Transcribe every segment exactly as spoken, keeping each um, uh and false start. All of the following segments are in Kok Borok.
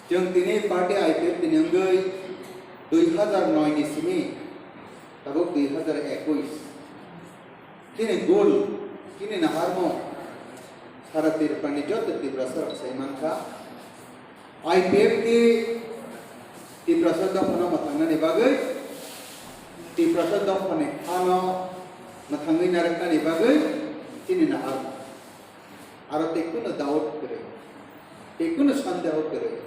Chwng tini party I P F T ni wngwi dui hazar noi ni simi tabuk dui hazar ekush. Chini goal, chini naharmung sara Tripura ni joto Tiprasa rok sai mankha. I P F T Tiprasa dophano mwthangnani bagwi, Tiprasa dophani hano mwthangwi narwknani bagwi chini naharmung. Aro tei kunu doubt kwrwi, tei kunu sandeho kwrwi.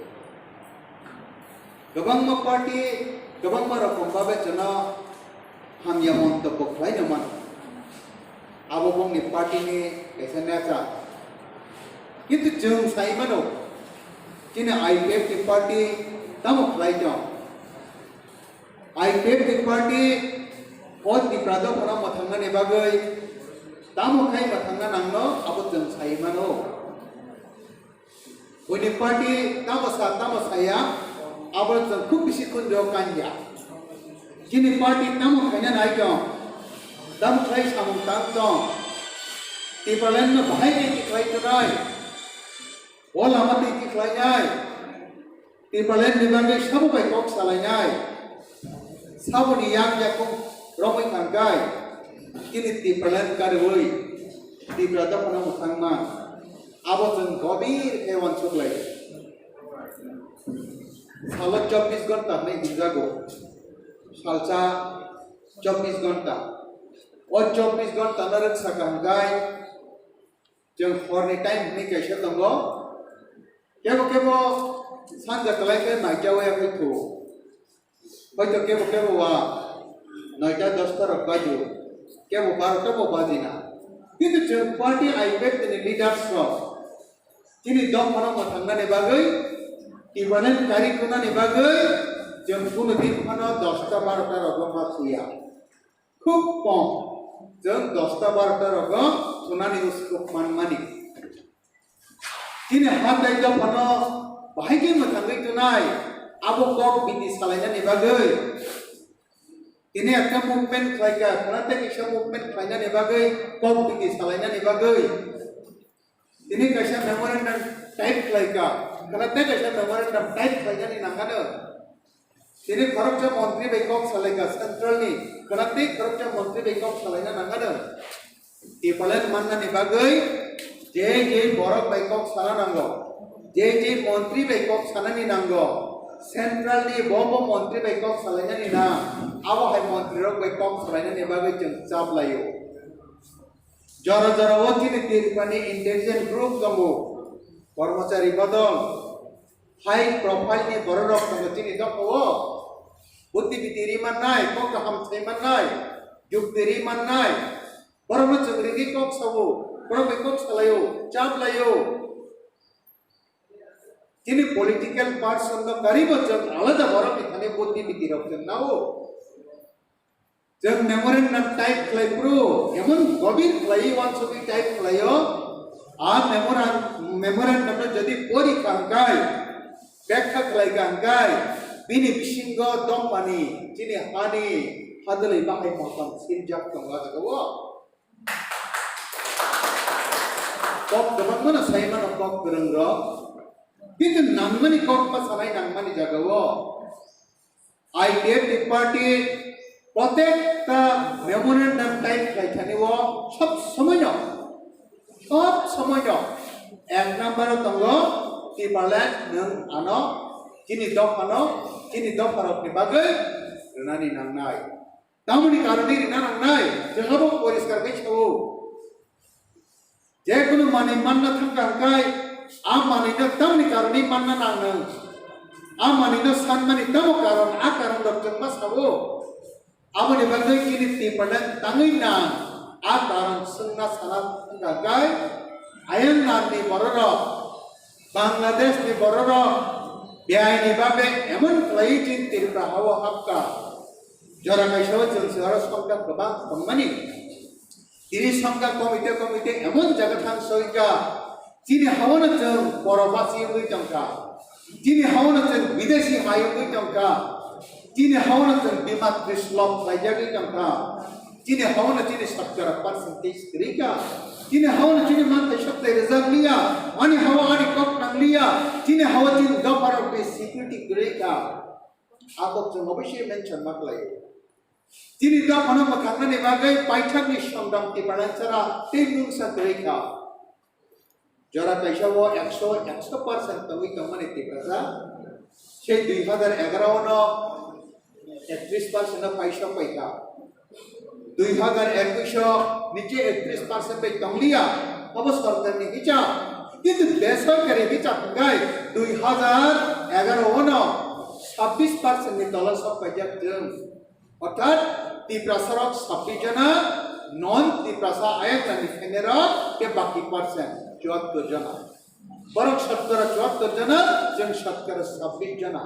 Kwbangma party, kwbangma rokom babe chwngno hamya montobbo khlaino mano. Abo bongni party ni kaisa nature. Kintu chwng sai mano, chini I P F T party tamo khlai tong? I P F T party o Tipra dophano mwthangnani bagwi tamo khai mwthangna nangno abo chwng sai mano. Buini party tamo sa tamo saya, abo chwng khub bisi khunjo kanya. Chini party tamo khaina nai tong, tamo khlai samung tang tong. Tipraland no bahai tei tikhlai tonai, o lama tei tikhlai nai. Tipraland ni bagwi sabo bai kok salainai. Saboni yak yakung romwi thangkai. Chini Tipraland karwi Tipra dophano mwthangma. Abo chwng gobir khe uansuk lai. Salo chobbish ghonta hwnwi hwnjago. Salsa chobbish ghonta. O chobbish ghonta no rwksa kaham kai. Chwng horni time hwnwi kaisa tongo. Kebo kebo sanja kwlai khe naicha waya khe thu. Hoito kebo kebo wa noita dosta rok bajo, kebo barota bo bajina. Kintu chwng party I P F T ni leaders rok chini dophano mwthangnani bagwi, Tipraland kari kunani bagwi chwng kunu din phano dosta barota rogo ma thuya. Khub kom, chwng dosta barota rogo thunani uskok manmani. Chini hatai dophano bahai khe mwthangwi tonai, abo kok biti salainani bagwi. Tini ekta movement khlaika, khwna tei kisa movement khlainani bagwi, kok biti salainani bagwi. Tini kaisa memorandum type khlaika, khwna tei kaisa memorandum type khlainani nangano. Tini khoroksa montri bai kok salaika central ni, khwna tei khoroksa montri bai kok salaina nangano. Tipraland mannani bagwi je je borok bai kok sana nango, je je montri bai kok sanani nango, central ni bo bo montri bai kok salainani nang, abo hai montri rok bai kok salainani bagwi chwng chap laio. Jora jora o chini Tripura ni intelligence group tongo, kormochari bodol, high profile ni borok rok tongo chini dophao. Buddhi biti ri mannai, kok kaham sai mannai, jukti ri mannai. Borokno chwng rini kok sao, borok bai kok salaio, chap laio. Chini political person no karibo chwng alada borok ni thani buddhi biti rok chwng nao. Chwng memorandum type khlai phuru, emon gobir khlai uansugwi type khlaio, a memorandum, memorandum no jodi pori kha hwnkhe, bekha khlai kha hwnkhe, bini bisingo dophani, chini hani hadwlwi bahai motom sinjak tongo jagao. Kok kwbangmano sai mano kok kwrwngrok, kintu nangmani kok pa sanai nangmani jagao. I P F T party protekta memorandum type khlai thani o sob somoino, sob somoino ek number o tongo Tipraland nwng ano chini dophano, chini dopharokni bagwi rwnani nangnai. Tamoni karone rina nangnai, jengabo poriskar khe sao. Jekunu manwi manna thangkha hwnkhe, a manwino tamoni karone manna nangnai. A manwino sanmani tamo karon, a karon rok chwng ma sao. Aboni bagwi chini Tipraland tangwi nang, a karon swngna sana thangkha hwnkhe, ayang nangni bororok, Bangladesh ni bororok, beaini babe emon khlaiwi chini Tripura hao hapkha. Jora kaisa o chwng se oro songkha kwbang tongmani. Tini songkha komite komite emon jaga thang soika. Chini haono chwng boro basi wngwi tongkha. Chini haono chwng bidesi hai wngwi tongkha. Chini haono chwng bima trislok khlaijagwi tongkha. Chini haono chini sotkara percentage kwrwikha. Chini haono chini manthai soktoi rwjakliya. Ani hao ani kok nangliya. Hao chini dopharokni security kwrwi kha, abo chwng oboisoi mention ma khlaio. Chini dophano mwthangnani bagwi paithakni songdam Tiprasarok tei mungsa kwrwi kha. Jora kaisa o ekso, ekso percent tongwi tongmani Tiprasa, sei dui hazar egaro no ekatris percent no paisok paikha. Dui hazar ekush o niche ekatris percent bai tongliya, obo sorkarni hicham. Kintu besorkari hicham hwnkhe dui hazar egaro o no sabbish percent ni tola sok paijak chwng. Orthat Tiprasarok sabbish jona, non Tiprasa ayang nani phenerok tei baki percent chuattor jona. Borok shotkora chuattor jona, chwng shotkora sabbish jona.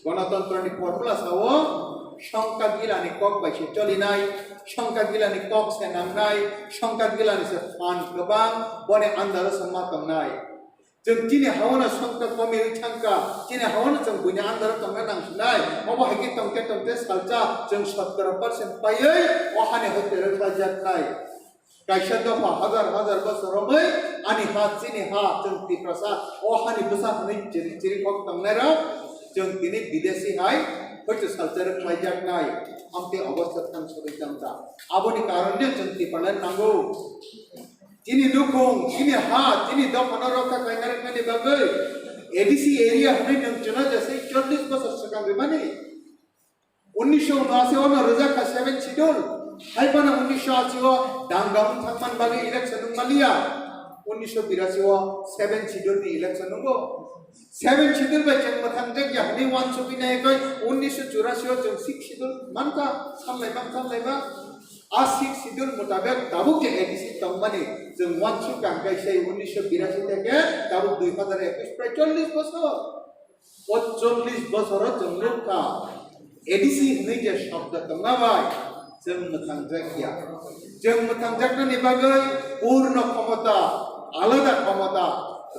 Gonotantrani formula sao, songkak gilani kok bai se cholinai, songkak gilani kok se nangnai, songkak gilani se phan kwbang, boni andaro se ma tongnai. Chwng chini haono songkak komiwi thangkha, chini haono chwng buini andaro tongna nangsinai, obo hai khe tongte tongte salsa chwng shotkora percent paiwi o hani hoite rwkhlaijaknai. Kaisa dopha hazar hazar bosor romwi ani ha, chini ha, chwng Tiprasa o hani bwsa hwnwi chiri chiri kok tongnairok chwng tini bidesi hai hoito salsa rwkhlaijaknai. Amtwi obostha thang sogwi tongkha. Aboni karonno chwng Tipraland nango. Chini nukhung, chini ha, chini dophano rokha khlaina rwknani bagwi A D C area hwnwi nwng chwngno jesai chollish bosor swkang rwmani. Unnisho unashi o no rwjak kha seven schedule. Hai phano unnisho ashi o dangdang thangman bagwi election wngmaliya. Unnisho birashi o seven schedule ni election wngo. Seven schedule bai chwng mwthangjakya hwnwi uansugwi naiyakhai unnisho churashi o chwng six schedule mankha, sanlaima, sanlaima. A six schedule mutabek tabuk je A D C tongmani chwng uansukha hwnkhe sei unnisho birashi theke tabuk dui hazar ekush prai chollish bosor. O chollish bosoro chwng nukha, A D C hwnwi je shobdo tongna bai chwng mwthangjakya. Chwng mwthangjaknani bagwi purno khomota, alada khomota,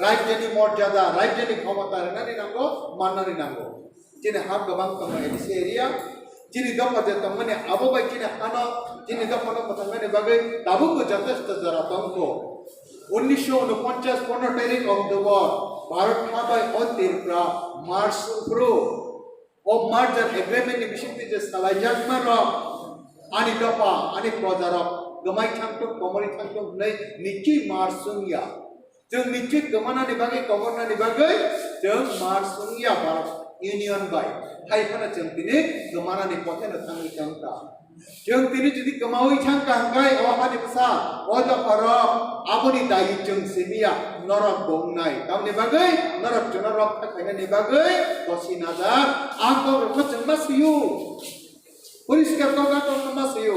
rajyoni morjada, rajyoni khomota rwnani nango, mannani nango. Chini ha kwbang tongo A D C area. Chini dopha je tongmani abo bai chini hano, chini dophano mwthangnani bagwi tabukbo jotesto jora tongkho. Unnisho unoponchas pondro tarik October, Bharat ha bai o Tripura merge wngphuru. O merger agreement ni bisingtwi je salaijakma rok, ani dopha, ani projarok gwmai thangthok, komorwi thangthok hwnwi nichwi merge wngya. Chwng nichwi kwmanani bagwi, kongornani bagwi chwng merge wngya Bharat Union bai. Hai phano chwng tini kwmanani potheno thangwi tongkha. Chwng tini jodi kwmawi thangkha hwnkhe o hani bwsa, o dopharok, aboni dayi chwng simiya, norok bo wngnai. Tamni bagwi norok chwngno rokha khainani bagwi kosi najak. A kokrokno chwng ma swiyo. Poriskar kok a kokno ma swiyo.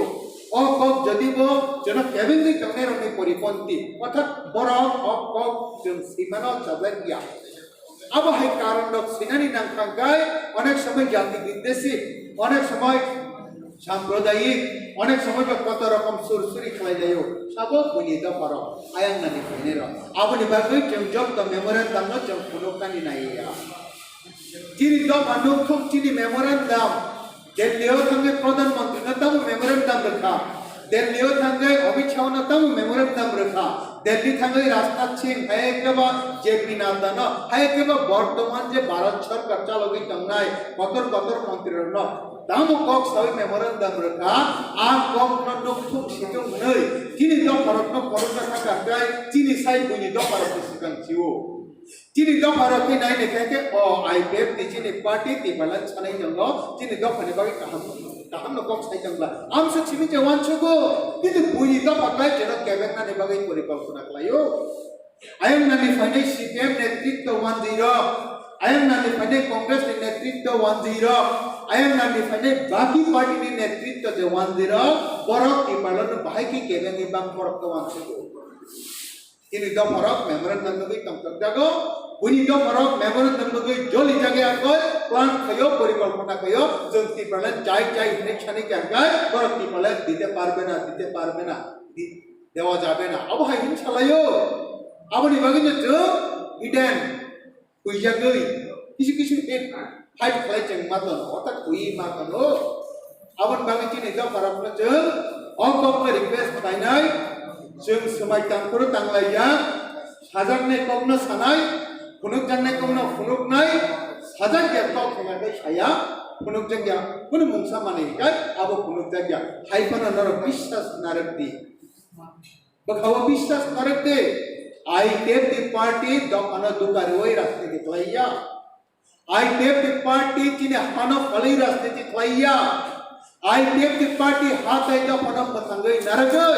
O kok jodi bo chwngno kebengwi tongnairokni poriponti. Orthat borok o kok chwng swimano chajak ya. Abo hai karon rok swinani nangkha hwnkhe onek somoi jati bidesi, onek somoi sampradayik, onek somoi bo koto rokom sur suri khlai laio. Sabo buini dopharok, ayang nani phainairok. Aboni bagwi chwng jokto memorandum no chwng phunuknani naiya. Chini dopha nukthung chini memorandum. Delhi o thangwi Pradhan Mantri no tamo memorandum rwkha. Delhi o thangwi Amit Shah no tamo memorandum rwkha. Delhi thangwi Rajnath Singh, hai khe ba J P Nadda no, hai khe ba bortoman je Bharat Sarkar chalogwi tongnai kotor kotor montri rok no tamo kok sawi memorandum rwkha. A kok no nukthung situng hwnwi chini dopharok no phunukna thangkha hwnkhe chini sai buini dopharok ni swkang sio. Chini dopharok khe nai nai khe khe o I P F ni chini party Tipraland sanai tongo, chini dophani bagwi kaham, kaham no kok sai tongla. Amsuk simi je uansugo, chini buini dopha khlai chwngno kebeng nani bagwi porikolpona khlaio. Ayang nani phainai C P M netritwo uanjwi rok, ayang nani phainai Congress ni netritwo uanjwi rok, ayang nani phainai baki party ni netritwo je uanjwi rok, borok Tipraland no bahai khe kebengwi bang borok to uansugo. Chini dopharok memorandum nugwi tongthokjago. Buini dopharok memorandum nugwi jolijagwi angkoi plan khaio, porikolpona khaio, chwng Tipraland chai chai hinwi sani khe angkhe borok Tipraland dite parbe na, dite parbe na, di-, dewa jabe na. Abo hai hin salaio. Aboni bagwino chwng hidden huijagwi kisu kisu hit fight khlai chwng ma tono, orthat hui ma tono. Aboni bagwi chini dopharokno chwng o kokno request khlainai, chwng swmai tangphuru tanglaijak, sajaknai kokno sanai, Phunukjaknai kokno phunuknai, sajak ya tok hwnwi saya, phunukjak ya, kunu mungsa manwi hinkhe abo phunukjak ya. Hai phano norok biswas narwk di. Bwkhao biswas narwk di. I P F T party dophano duka rwui rajniti khlai ya. I P F T party chini hano phalwi rajniti khlai ya. I P F T party ha tei dophano mwthangwi narwgwi